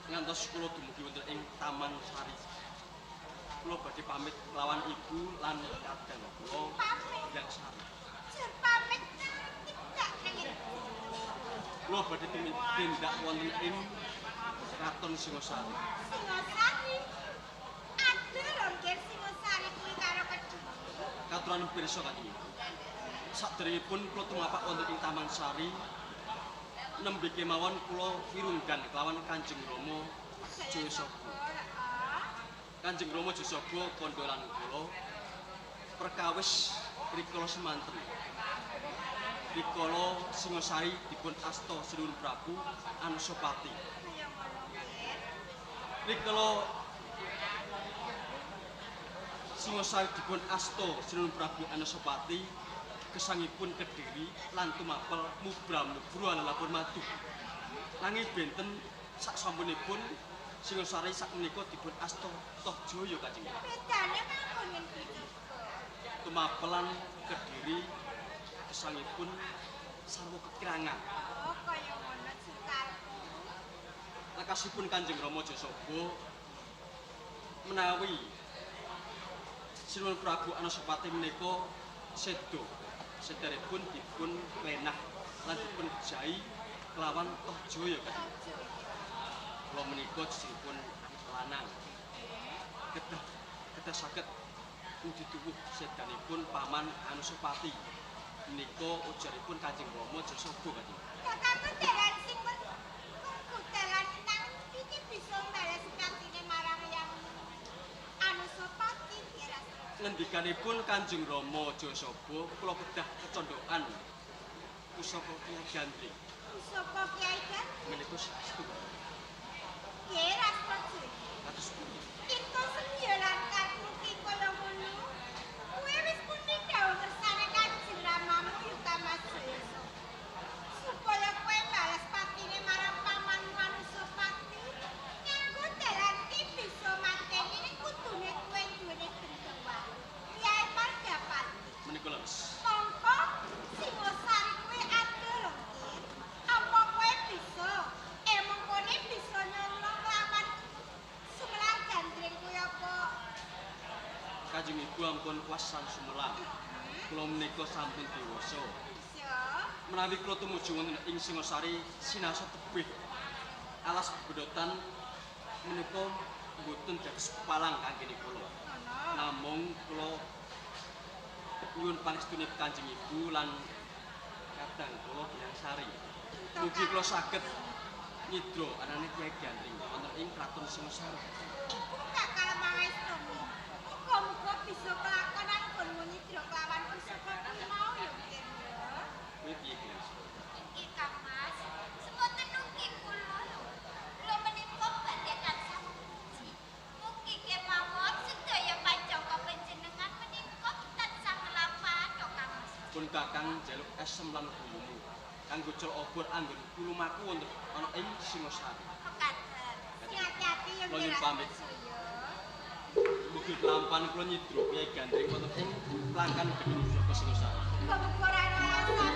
Ngantos kula dumugi wonten ing Taman Sari. Kula badhe pamit lawan ibu lan kadang kula Yang Sari. Jur pamit tidak nanging. Kula badhe tindak wonten ing Kraton Singosari. Singosari. Aduh lho nggih Singosari kuwi karo Kediri. Katuran pirsa Kanjeng Ibu. Saderengipun kula tumapak wonten ing Taman Sari, nembe kemawon kula wirunggan kelawan Kanjeng Rama Jayasaba. Kanjeng Rama Jayasaba kandha lan kula perkawis rikala semanten. Rikala Singosari dipun asta Sinuwun Prabu Anusapati. Rikala Singosari dipun asta Sinuwun Prabu Anusapati, gesangipun Kediri lan tumapel mubra-mubru lalapun madu. Nanging benten saksampunipun Singosari sakmenika dipun asta Tohjaya Kanjeng. Bedane napa ngen iki? Tumapelan Kediri gesangipun sarwa kekirangan. Oh, kaya ngono sukarku. Lekasipun Kanjeng Rama Jayasaba menawi Sinuwun Prabu Anusapati menika seda. Sedaripun dipun klenah lan dipun jahi kelawan Tohjaya Kanjeng. Kula menika jejipun lanang. Kedah kedah saged ngudi tuwuh sedanipun paman Anusapati. Menika ujaripun Kanjeng Rama Jayasaba Kanjeng. Kakangku dalan sing kungku dalan nang iki bisa mbales katine marang yang Anusapati kira. Ngendikanipun Kanjeng Rama Jayasaba kula kedah kecondokan Pusaka Kyai Gandring. Pusaka Kyai Gandring. Menika saestu. Nggih, Rasmajaya. Kados pundi? Kita sendya lan karepmu ki kaya ngono. Kuwi wis kuning dawuh ngersane Kanjeng Ramamu Yutama Jayasaka. Supaya kowe balas patine marang pamanmu Anusapati, nganggo dalan ki bisa mateni ning kudune kowe duweni gendhawa. Kyai Margapati. Menika leres. Mongko Singosari kuwi adol lho, Kir. Apa kowe bisa? Mengkone bisa nyolong lawan Sumelang Gandring kuwi apa? Kanjeng Ibu ampun kuwasan sumelang. Kula menika sampun dewasa. Bisa. Menawi kula tumuju wonten ing Singosari sinasa tebih alas bebedotan menika mboten dados pepalang kangge kula. Ngono. Namung kula nyuwun pangestune Kanjeng Ibu lan kadang kula Hyang Sari. Mugi kula saged nyidra anane Kyai Gandring wonten ing Kraton Singosari. Iku bakal mangestoni. Muga-muga bisa kelakon anggonmu nyidra kelawan pusaka kuwi mau ya, Kir. Ya. Kowe piye Kyai? Inggih Kang Mas, semonten ugi kula lho. Kula menika badhe tansah muji. Mugi kemawon sedaya panjangka panjenengan menika tansah kelampahan to Kang Mas. Pun Kakang njaluk esem lan gulumu kanggo cel obor anggon kulumaku wonten ana ing Singosari. Mekaten. Sing ati-ati ya, Kula Kir nyuwun pamit. Rasmajaya. Mugi kelampahan kula nyidra Kyai Gandring wonten ing plangkan gedung Pusaka Singosari. Muga-muga ora ana alasan.